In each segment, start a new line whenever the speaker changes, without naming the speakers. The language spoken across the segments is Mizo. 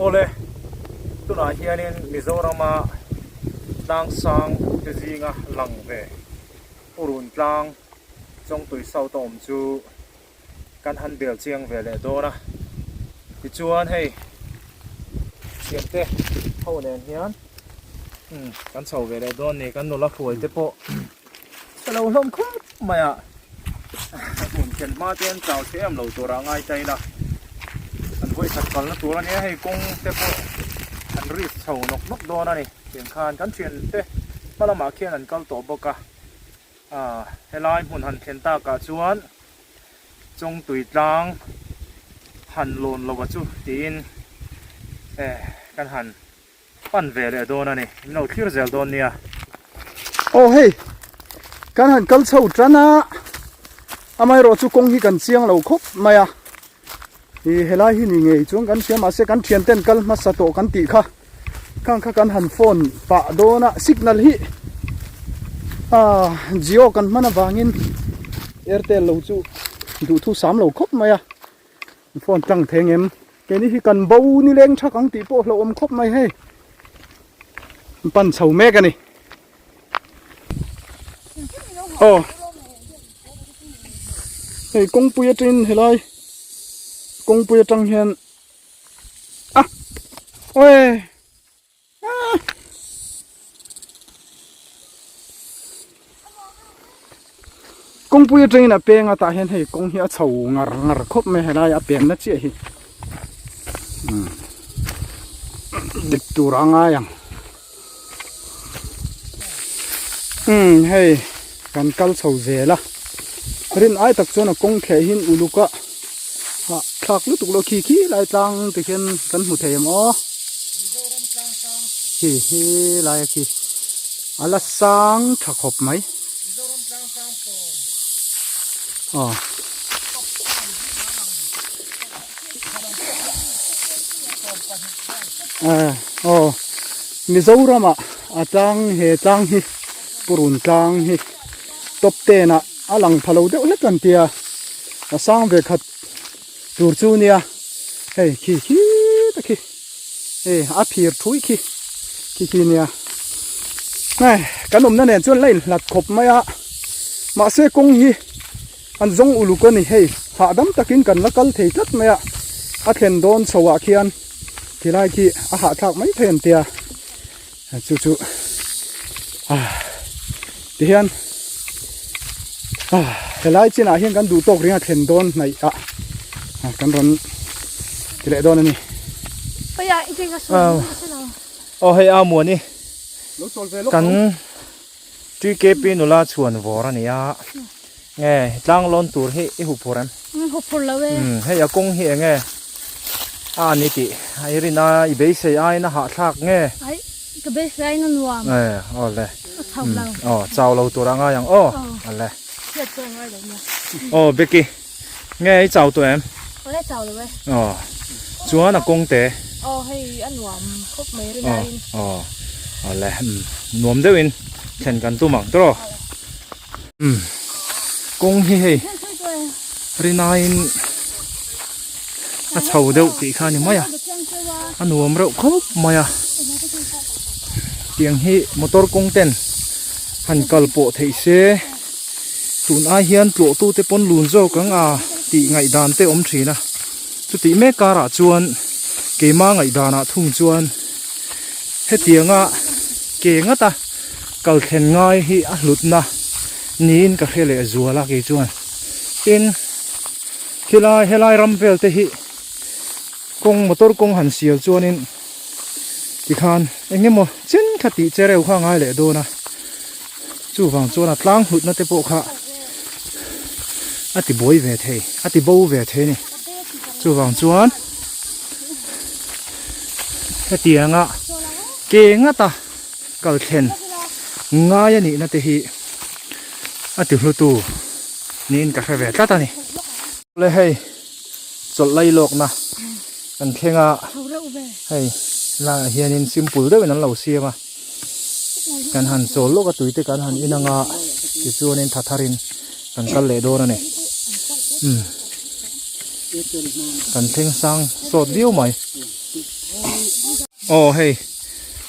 Awle, tunah hianin Mizorama tlangsang te zinga lang ve Purun tlang Chawngtui South a awm chu kan han bel chiang ve leh dawn a. Tichuan hei thiante ho nen hian kan chho ve leh dawn ni kan nula hruai te pawh chhe lo hlawm khawp mai a hmun thlen hma te an chau thei em lo tur ah ngai ta ila an vawi khat kalna tur a nia hei kawng te pawh an risk chho nawk nawk dawn a ni tiang khan kan thian te hma lamah khian an kal tawh bawk a ah helai hmun han thlen takah chuan Chawngtui tlang han lawn lo a chu tiin eh kan han pan ve leh dawn a ni min lo thlir zel dawn nia.
Aw hei kan han kal chho tan a amaherawh chu kawng hi kan chiang lo khawp mai a ih helai hi ni ngei chuan kan hria mahse kan thian ten kal hmasa tawh kan tih kha khang kha kan han phone pah dawn a signal hi ah jio kan hman avangin airtel lo chu duhthu sam lo khawp mai a phone tang thei ang em. Keini hi kan bo ni leng thak ang tih pawh hlauhawm khawp mai hei. Pan chho mek a ni. Aw. Hei kawngpui atangin helai kawngpui atang hian a awi. Kawngpui atangin a peng a tah hian hei kawng hi a chho ngar ngar khawp mai helai a penna chiah hi dik tur a ngai ang umm hei kan kal chho zel a rin ai tak chuan a kawng thleh hi uluk a ah thlak lutuk lo khi khi lai tlang ti khian kan hmu thei ang aw khi hi lai a khi a la sang tha khawp mai aw aw Mizoram ah a tlang he tlang hi purun tlang hi top ten ah a lang pha lo deuh hlek an tia a sang ve khat tur chu nia hei khi khi ta khi hei a phir thui khi khi khi nia hei kan awmna nen chuan la inhlat khawp mai a mahse kawng hi an zawng uluk a ni hei hahdam takin kan la kal thei tlat mai a a thlen dawn chho ah khian khilai khi a hahthlak mai thei an tia. Chu chu tihian helai chinah hian kan duh tawk ringa thlen dawn hnaih ah kan rawn ti leh dawn a ni.
Aw hei a muani kan TKP nula chhuan vawr a ni a nge tlang lawn tur hi i huh phur em?
Huh phur lo e.
Hei a kawng hi enge a ni tih i rin a i beisei aiin a hahthlak nge?
Ai ka beisei aiin a nuam.
E aw le.
A chau lo.
Aw chau lo tur a ngai ang aw. Aw le.
Hriat pawh a ngai lo nia.
Aw Becky nge i chau tawh em?
Aw le chau lo e.
Aw chuan a kawng te.
Aw hei a nuam khawp mai rin aiin.
Aw aw le nuam deuhin thlen kan tum ang tawh. Umm kawng hi hei rinaiin a chho deuh tih kha a ni mai a a nuam reuh khawp mai a tiang hi motor kawng ten han kal pawh theih se tun ai hian tlawh tu te pawn lun zawk ang a tih ngaihdan te awm thin a chutih mek karah chuan keima ngaihdanah thung chuan hetianga ke ngata. Kal thlen ngai hi a hlutna niin ka hre leh zual a kei chuan. Tin, khilai helai ram vel te hi kawng motor kawng han sial chuanin tikhan eng emaw chen kha tih che reuh kha a ngai leh dawn a. Chuvang chuan a tlang hlutna te pawh kha a ti buai ve thei, a ti bo ve thei a ni. Chuvang chuan hetianga ke ngata. Kal thlen ngai a nihna te hi a ti hlutu niin ka hre ve tlat a ni. Le hei chawlh lai lawkna kan thleng a, hei laiah hianin simple deuhin an lo siam a, kan han chawl lawk a tui te kan han in ang a tichuanin tha tharin kan kal leh dawn a ni. Umm kan thleng sang sawt viau mai. Aw hei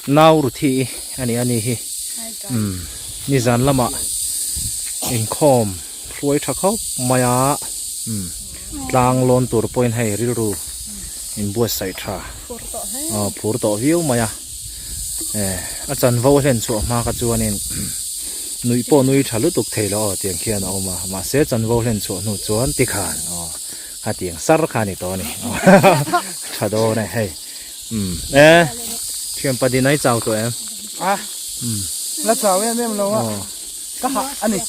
nau Ruthi i ani ani hi umm nizan lamah inkhawm hruai tha khawp mai a umm tlang lawn tur pawhin hei rilru inbuatsaih tha aw phur tawh viau mai a eh a chanvo a hlen chhuah hma kha chuanin nuih pawh nui tha lutuk thei lo aw tiang khian a awm a mahse chanvo hlen chhuah hnu chuan tikhan aw. Hetiang sar kha a ni tawh a ni. Tha dawn e hei. Umm e thianpa din ai chau tawh em?
A la chau em em lo a. Ka hah a ni.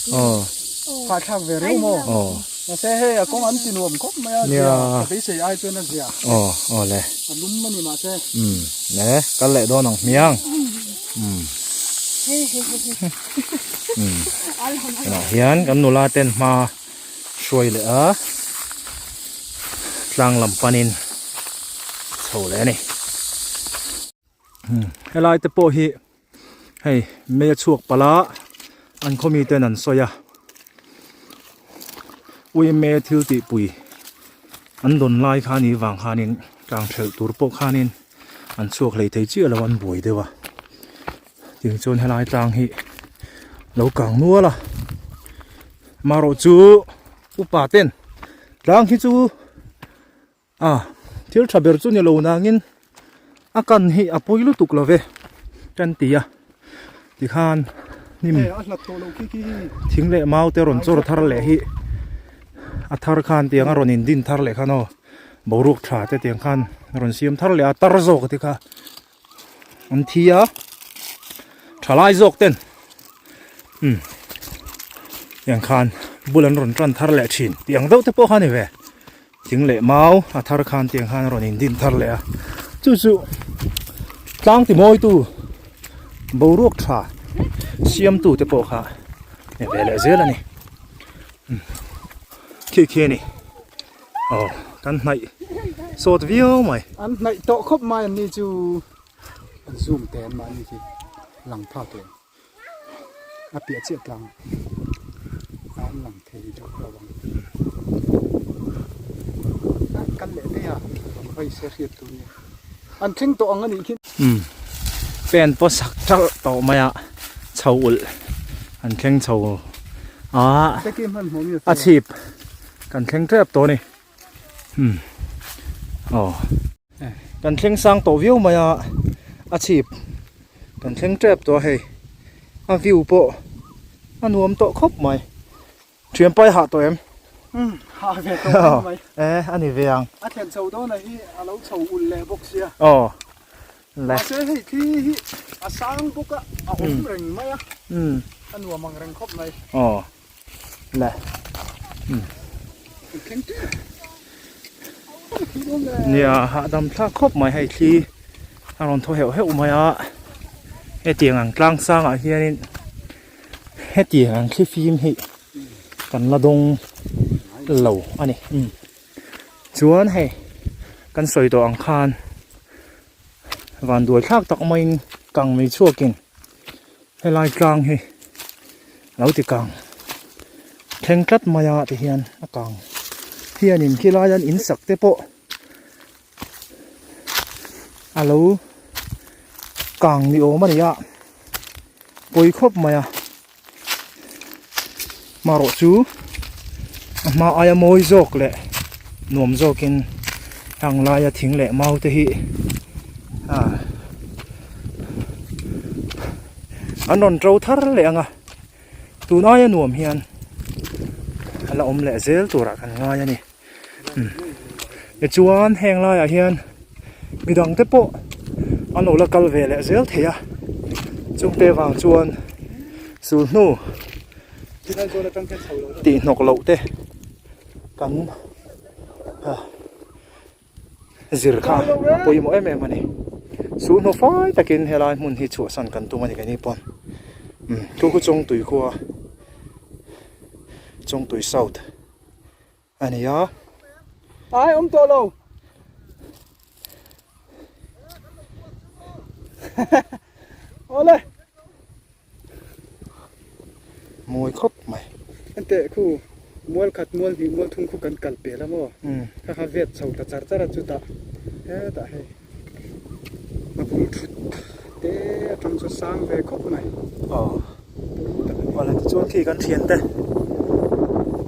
Hah thlak ve reuh maw? Mahse hei a kawng an ti nuam khawp mai a zia ka beisei ai chuan a zia.
Aw aw le.
A lum a ni mahse.
Umm e kal leh dawn ang hmiang. Umm. Umm tunah hian kan nula ten hma hruai leh a tlang lam panin chho leh a ni helai te pawh hi hei mei a chhuak palh a an khaw mi ten an sawi a uime thil tih pui an dawn lai kha a nih vang khanin tlang thelh tur pawh khanin an chhuak hlei thei chiah lo an buai deuh a. Tiang chuan helai tlang hi lo kang nual a marawh chu upa ten tlang hi chu a thil tha ber chu ni lo nangin a kan hi a pawi lutuk lo ve kan ti a tikhan hnim thing leh mau te rawn chawr thar leh hi a thar khan tiang a rawn in din thar leh khan aw boruak tha te tiang khan rawn siam thar leh a tar zawk te kha. An thi a thalai zawk ten umm tiang khan bul an rawn tan thar leh thin tih ang deuh te pawh kha a ni ve thing leh mau a thar khan tiang khan a rawn in din thar leh a chu chu tlang ti mawi tu boruak tha siam tu te pawh kha ni ve leh zel a ni umm khi khi a ni. Aw kan hnaih sawt viau mai.
An hnaih tawh khawp mai an ni chu an zoom te an mahni khi lang phak leh a piah chiah tlang a an lang thei deuh lo ang. An kal leh daih a rawn vai se hriat tur nia an thleng tawh ang a nih khi.
Umm pen pawh sak ṭalh tawh mai a chho ulh an thleng chho a a chhip. Kan thleng tep tawh a ni umm aw kan thleng sang tawh viau mai a a chhip kan thleng tep tawh a hei a view pawh a nuam tawh khawp mai thian pai hah tawh em
umm hah ve tawh em mai
e a ni ve ang
a thlen chho dawn a hi a lo chho ulh leh bawk sia
aw le
mahse hei thli hi a sang bawk a a awm reng mai a
umm
a nuam ang reng khawp mai
aw le nia hahdam thlak khawp mai hei thli a rawn thaw heuh heuh mai a hetiang ang tlang sangah hianin hetiang ang thli fim hi kan la dawng lo a ni chuan hei kan sawi tawh ang khan vanduai thlak tak maiin kang mei chhuakin Helai tlang hi lo ti kang thleng tlat mai a ti hian a kang hianin khilai an in sak te pawh a lo kang ni awm a ni a pawi khawp mai a marawh chu a hma aia mawi zawk leh nuam zawkin hang laia thing leh mau te hi ah an rawn to thar leh ang a tun aia nuam hian a la awm leh zel turah kan ngai a ni tichuan heng laiah hian midang te pawh an lo la kal ve leh zel thei a chungte vang chuan sulhnu tih hnawk loh te kan zir kha a pawimawh em em a ni sulhnu fai takin helai hmun hi chhuahsan kan tum a ni keini pawn umm thu khu chawngtui khua chawngtui south. A ni a.
Ai awm tawh lo. Awle.
Mawi khawp mai.
Enteh khu mual khat mual hnih mual thum khu kan kal pel a maw. Kha kha vet chho ta char char a chutah hetah hei. A bul thut te atang chu sang ve khawp mai.
Aw awle tichuan khi kan thian te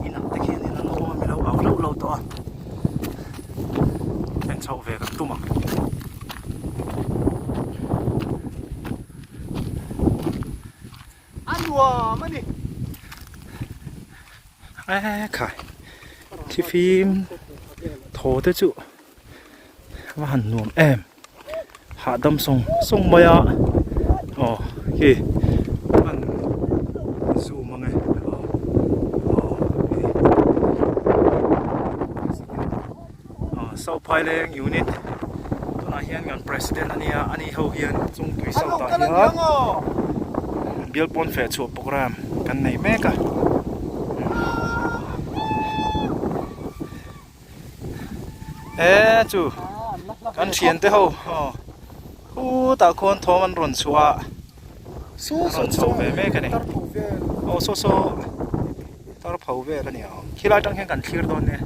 inah te khian in an awm a milo au hlauh lo tawh a en chhoh ve kan tum ang.
A nuam a ni.
E khai thifim thaw te chu a han nuam em hahdam sawng sawng mai a aw khi an zoom ang e aw aw khi aw South Phaileng unit tunah hian kan president a nia ani ho hian chungtui south ah hian bial pawn feh chhuah program kan nei mek a. E chu kan thian te ho aw khutah khuan thawm an rawn chhuah a an rawn chho ve mek a ni aw saw saw tar pho vel a ni ang khilai atang hian kan thlir dawn nia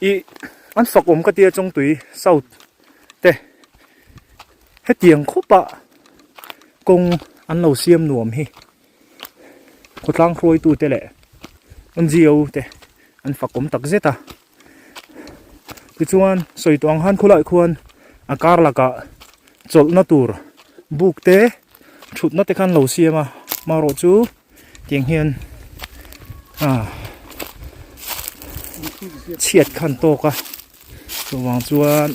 ih an fak awm ka tia chawngtui south te hetiang khawpah kawng an lo siam nuam hi. Khawtlang hruaitute leh NGO te an fakawm tak zet a tichuan sawi tawh ang khan khawlaiah khuan a kar lakah chawlhna tur buk te thutna te kha an lo siam a amaherawh chu tiang hian ah chhiat kha an tawk a chuvang chuan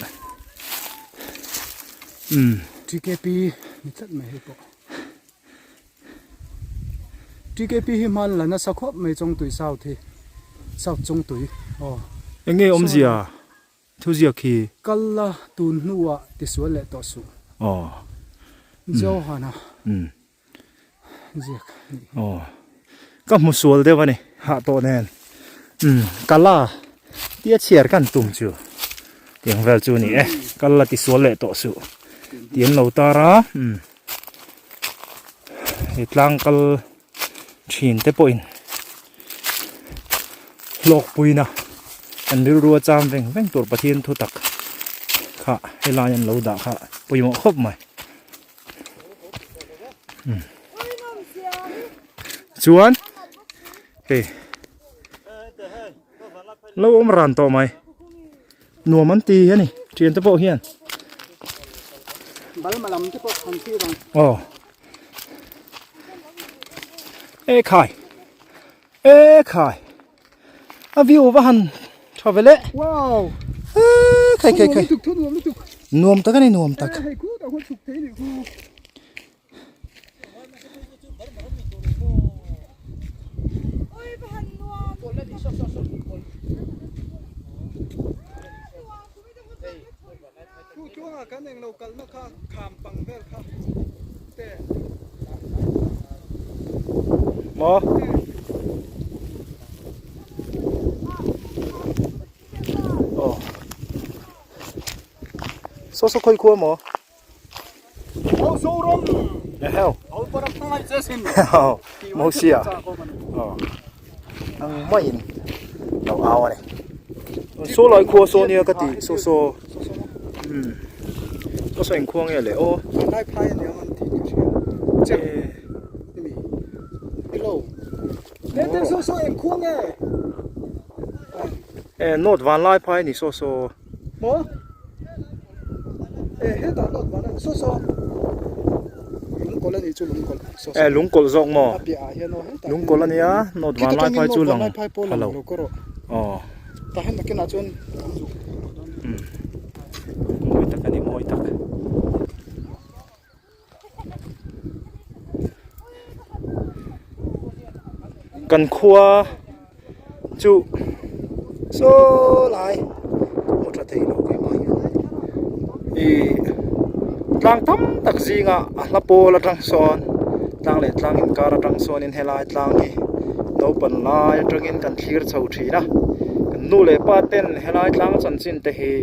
umm.
TKP ni tlat mai hei pawh. TKP hi hman la nasa khawp mai Chawngtui South hi South Chawngtui aw.
Eng nge awmzia thuziak hi?
Kal la tun hnuah tisual leh tawh suh.
Aw.
Johana ziak a nih hi.
Aw. Ka hmu sual deuh a ni hah tawh nen. Umm kala tia chhiar kan tum chu tiang vel chu a ni e. Kal la tisual leh tawh suh tih an lo tar a. Umm. He tlang kal thin te pawhin hlawkpuina an rilru a cham veng veng tur Pathian thu tak kha helai an lo dah kha pawimawh khawp mai. Chuan hei lo awm ran tawh mai. Nuam an ti a ni thian te pawh hian.
Balma lam te pawh an thlir ang.
Aw. E khai. E khai. A view va han tha ve le.
Wow.
E khai khai khai.
Nuam lutuk.
Nuam tak a ni nuam tak.
Hei khu tak hun chhuk thei ni khu.
Maw? Aw. Saw saw khawi khua maw?
Au Zoram.
Eheu.
Au param hmangaih che sin.
Mosia. Aw. Ang maiin lo au a ni. Saw lai khua saw nia ka ti saw saw. Um. Saw saw engkhua nge le aw.
Lai phai a nia man ti ka hria. Che. Mi. Hello. Te saw saw engkhua nge.
E north van lai phai ni saw saw.
Maw? E hetah lawt van a ni saw saw. Lungkawlh a nih chu lungkawlh saw saw.
E lungkawlh zawk maw?
A piah ah hian aw hetah.
Lungkawlh a nia nawt van lai phai chu lang
pha lo.
Aw.
Tah hian nakinah chuan kan zuk.
Umm. Mawi tak a ni mawi tak. Kan khua chu saw lai hmu tha thei lo keimah hian ih tlang tam tak zinga a hla pawl atang sawn tlang leh tlang inkar atang sawnin helai tlang hi naupang lai atangin kan thlir chho thin a kan nu leh pa ten helai tlang chanchin te hi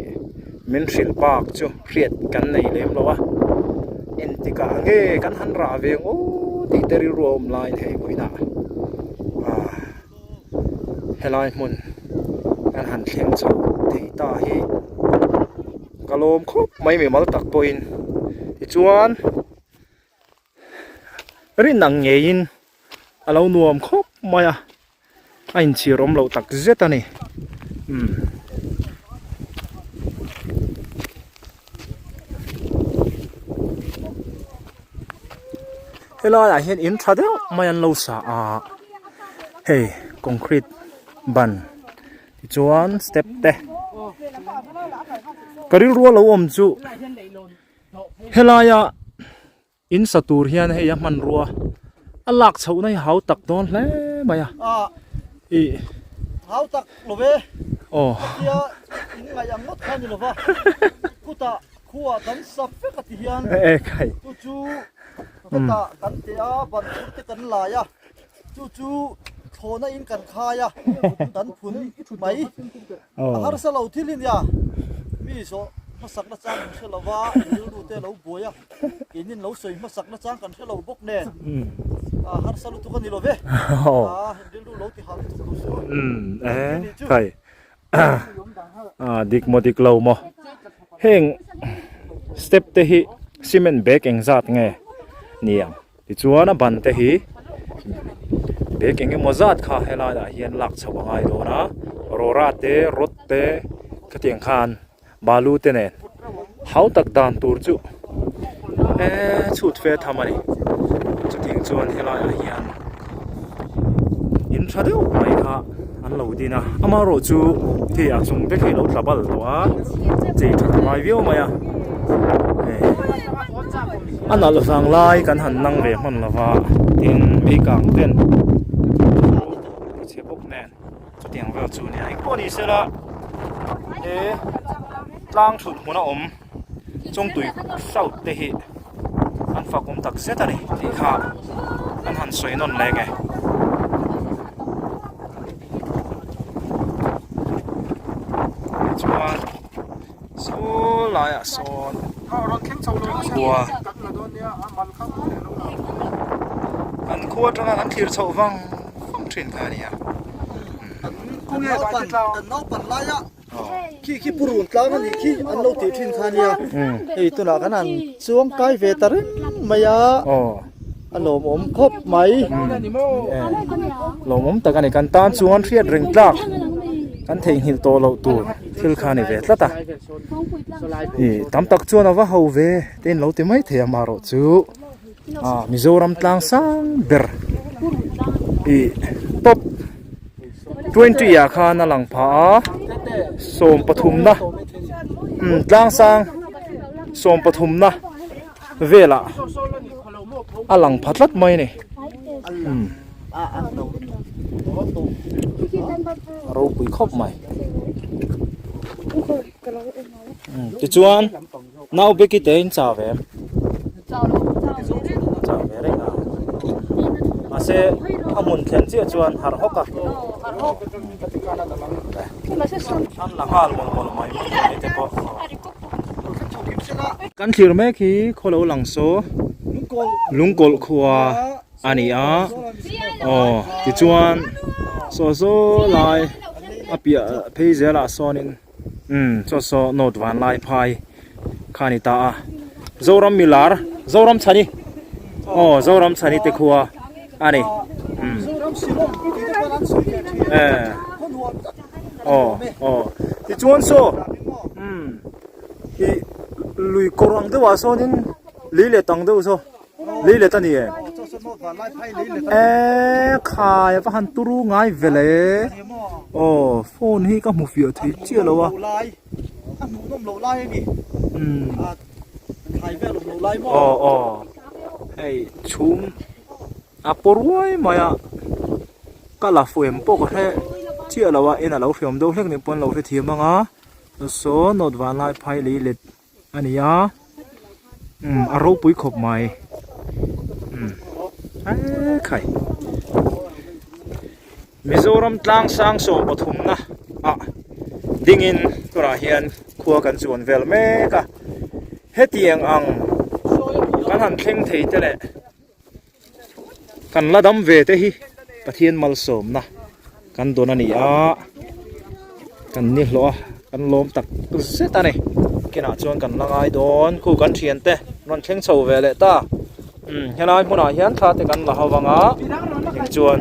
min hrilh bak chu. Hriat kan nei lem lo a, entikah nge kan han rah ve ang aw tih te rilru a awm laiin hei vawiinah ah helai hmun kan han thleng chho thei ta hi ka. lawm khawp mai mimal tak pawhin tichuan rin ang ngeiin a lo nuam khawp mai a a inchhir awm loh tak zet a ni umm. Helai ah hian in tha deuh mai an lo sa a hei concrete ban tichuan step te ka rilru a lo awm chu helaia in sa tur hian hei a hmanrua a lak chhoh na hi hau tak dawn hle mai a ih
hau tak lo ve
aw
tia in ngaih ang ngawt kha ni lova khutah khuah kan sa vek a ti hian
e khai
chu chu hetah kan teh a ban phur te kan lai a Chu chu thlawhna in kan khai a, kan phun mai. A harsa lo thil hi nia, mi zawh hmasak na chang kan hre lo va, rilru te lo buai a, keinin lo sawi hmasak na chang kan hre lo bawk nen, a harsa lutuk a ni lo ve, a rilru lo ti hah lutuk lo su.
Khai, dik maw dik lo maw, heng step te hi cement bag engzat nge ni ang? Tichuan a ban te hi bag eng emaw zat kha helai ah hian lak chhoh a ngai dawn a rawra te rod te khatiang khan balu te nen hau tak dan tur chu eee chhut fe tham a ni chutiang chuan helai ah hian in tha deuh mai kha an lo din a amaherawh chu hei a chung te khi a lo tla bal tawh a chei that a ngai viau mai a hei a nalh vang lai kan han nang ve hman lo va tin meikang ten a ti chhe bawk nen chutiang vel chu nia engpawh ni sela he tlang thut hmun a awm chawngtui south te hi an fak awm tak zet a ni tih kha an han sawi nawn leh nge. Chuan saw laiah sawn khua an khua atanga kan thlir chhoh vang vang thin kha a ni a.
Kan naupan laia Khi khi purun tlang a nih khi an lo tih thin kha nia. Hei tunah khan an chuang kai ve ta reng mai a. A lawmawm khawp mai.
Lawmawm tak a ni. Kan tan chuan hriat reng tlak kan theihnghilh tawh loh tur thil kha a ni ve tlat a. Ih tam tak chuan a va ho ve te in lo ti mai thei a marawh chu Mizoram tlang sang ber ih top. 20 ah khan a lang phah a 13 na umm tlang sang 13 na velah a lang pha tlat mai a ni umm a ropui khawp mai umm tichuan nau beki te in chau ve em chau ve reng a mahse a hmun thlen chiah chuan harh hawk a an la nghal mawlh mawlh mai mai te pawh kan thlir mek hi khaw lo lang saw lungkawlh khua a ni a aw tichuan saw saw lai a piah phei zelah sawnin. Umm chaw saw note van lai phai kha a ni ta a Zoram milar Zoram chhani aw Zoram chhani te khua a ni umm e aw aw tichuan saw umm ih lui kawr ang deuhah sawnin lei leh tang deuh saw lei let a ni e eee khai a va han turu ngai ve le aw phone hi ka hmu fiah thei chiah lo a umm aw aw hei chhum a paw ruai mai a ka la fu em pawh ka hre chiah lo a en a lo hreawm deuh hlek nih pawn lo hrethiam ang a saw note vanlai phai lei let. A ni a umm a ropui khawp mai umm ekhai Mizoram tlang sang 13 na ah dingin tunah hian khua kan chuan vel mek a hetiang ang kan han thleng thei te leh kan la dam ve te hi Pathian malsawmna kan dawn a ni a kan ni hlawh a kan lawm tak zet a ni. Kinah chuan kan la ngai dawn khu kan thian te rawn thleng chho ve leh ta umm helai hmunah hian thla te kan la ho vang a eng chuan.